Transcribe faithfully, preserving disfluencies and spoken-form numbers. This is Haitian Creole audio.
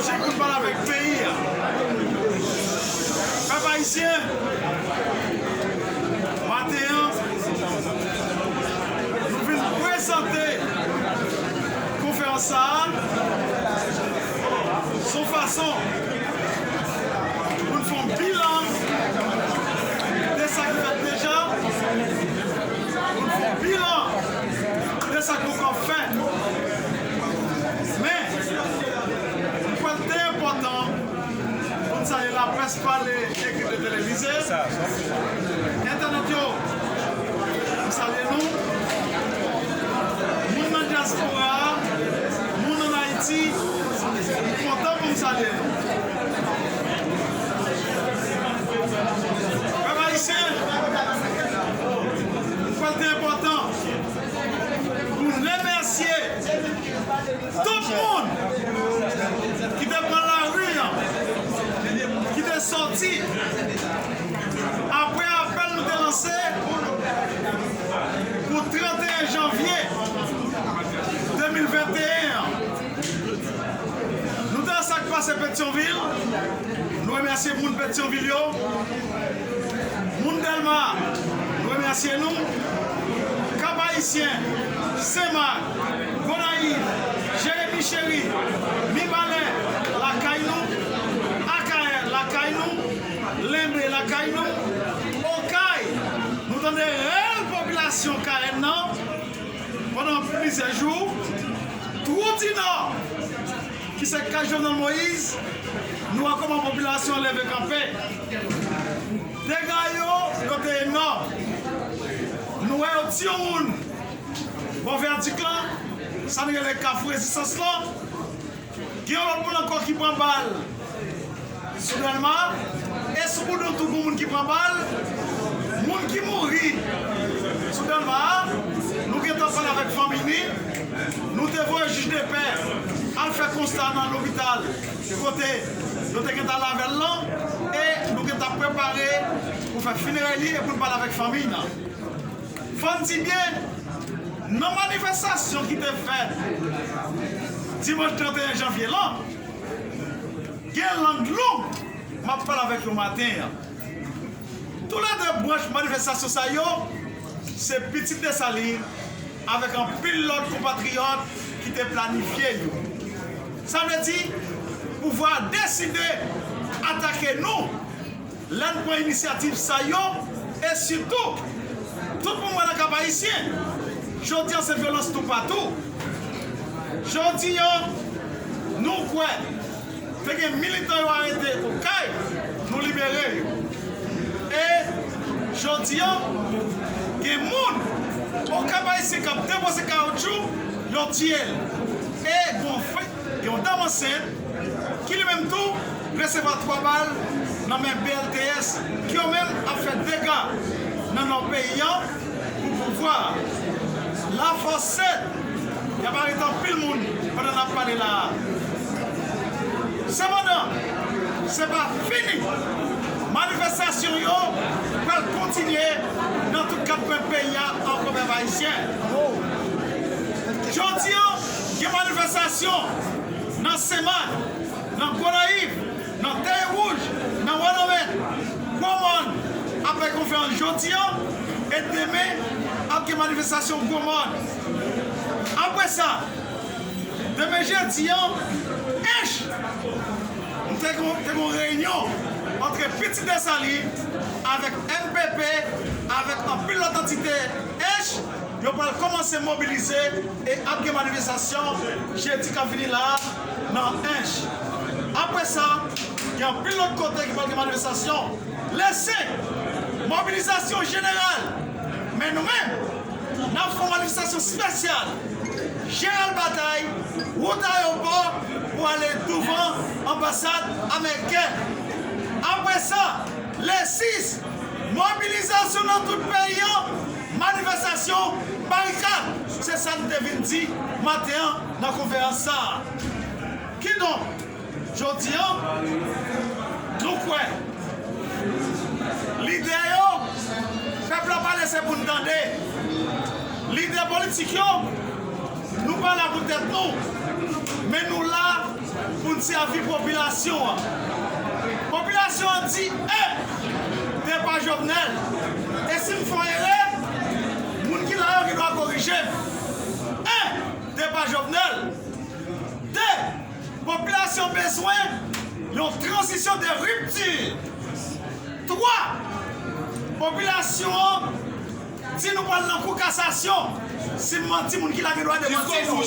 Chak moun pale avèk peyi a. Pèp ayisyen, maten an, nou vin prezante konferans sa a sou fason pou n fè yon bilan de sa ki fèt deja, pou n fè yon bilan de sa k poko fèt. Men, m kwè l te enpòtan pou n salye laprès pale, ekri e televize. Entènot yo, m salye nou. Moun nan dyaspora a, moun ann Ayiti, m kontan pou m salye nou. Pèp ayisyen, m kwè l te enpòtan pou n remèsye tout moun ki te pran lari an, ki te sòti apre apèl nou te lanse pou trannteyen janvye de mil venteyen an. Nou te wè sa k pase Petyonvil. Nou remèsye moun Petyonvil yo. Moun Dèlma, nou remèsye nou. Kap Ayisyen, Senmak, Gonayiv, Jeremi Cheri, Mibalè, lakay nou, Akayè, lakay nou, Lenbe, lakay nou, Okay, nou tande rèl popilasyon Kayè nan, pandan plizyè jou, Twou di Nò, ki se kay Jovenel Moïse, nou wè kòman popilasyon an leve kanpe. Dega yo, yo te enòm. Nou wè yo tiye yon moun bò Vèdik lan, sa n rele Kafou Rezistans lan. Gen yon lòt moun ankò ki pran bal sou Dèlma, e sou Boudon tou gon moun ki pran bal. Moun ki mouri sou Dèlma a, nou gentan pale avèk fanmi li. Nou te voye jij de pè al fè konsta nan lopital kote yo te gentan lave l lan, e nou gentan prepare pou fè fineray li e pou n pale avèk fanmi nan. Fò n di byen, nan manifestasyon ki te fèt dimanch trannteyen janvye lan, gen lang long m ap pale avèk yo maten an. Toulède branch manifestasyon sa yo, se pitit Desalin avèk anpil lòt konpatriyòt ki te planifye yo. Sa vle di, pouvwa a deside atake nou lè n pran inisyativ sa yo, e sitou, tout moun wè nan Kap Ayisyen, jodi an se vyolans toupatou. Jodi an, nou kwè, te gen militan yo arete Okay, nou libere yo. E jodi an, gen moun o Kap Ayisyen k ap depoze kawotchou, yo tiye l. E gon fè, gen yon dam ansent ki li menm tou resevwa twa bal nan men B L T S, ki yo menm ap fè dega nan nò peyi an pou pouvwa a. Lafòs sèt, y ap arete anpil moun pandan n ap pale la a. Sepandan, se pa fini. Manifestasyon yo pral kontinye nan tout kat kwen peyi a ankò, pèp ayisyen. Jodi an, gen manifestasyon nan Senmak, nan Gonayiv, nan Tèy Wouj, nan Wanament, Gwomòn, ap bay konferans jodi an, e demen ap gen manifestasyon Gwomòn. Apre sa, demen jedi an, Ench, nou te gon, te gon reyinyon ant Pitit Desalin avèk M P P, avèk anpil lòt antite Ench, yo pral kòmanse mobilize e ap gen manifestasyon jedi k ap vini la a nan Ench. Apre sa, gen anpil lòt kote ki pral gen manifestasyon. Le senk, mobilizasyon jeneral. Men nou menm, n ap fè yon manifestasyon espesyal. Jeneral Batay, wout ayewopò pou ale douvan anbasad amerikèn. Apre sa, le sis, mobilizasyon nan tout peyi an, manifestasyon, barikad. Se sa n te vin di maten an nan konferans sa a. Kidonk, jodi an, nou kwè lidè yo, pèp la pale, se pou n tande. Lidè politik yo, nou pa la pou tèt nou, men nou la pou n sèvi popilasyon an. Popilasyon an di en, depa Jovenel. E si m fè yon erè, moun ki la yo gen dwa korije m. En, depa Jovenel. De, popilasyon bezwen yon tranzisyon de ripti. Twa, popilasyon an di nou pral nan kou kasasyon. Si m manti, moun ki la gen dwa demanti nou.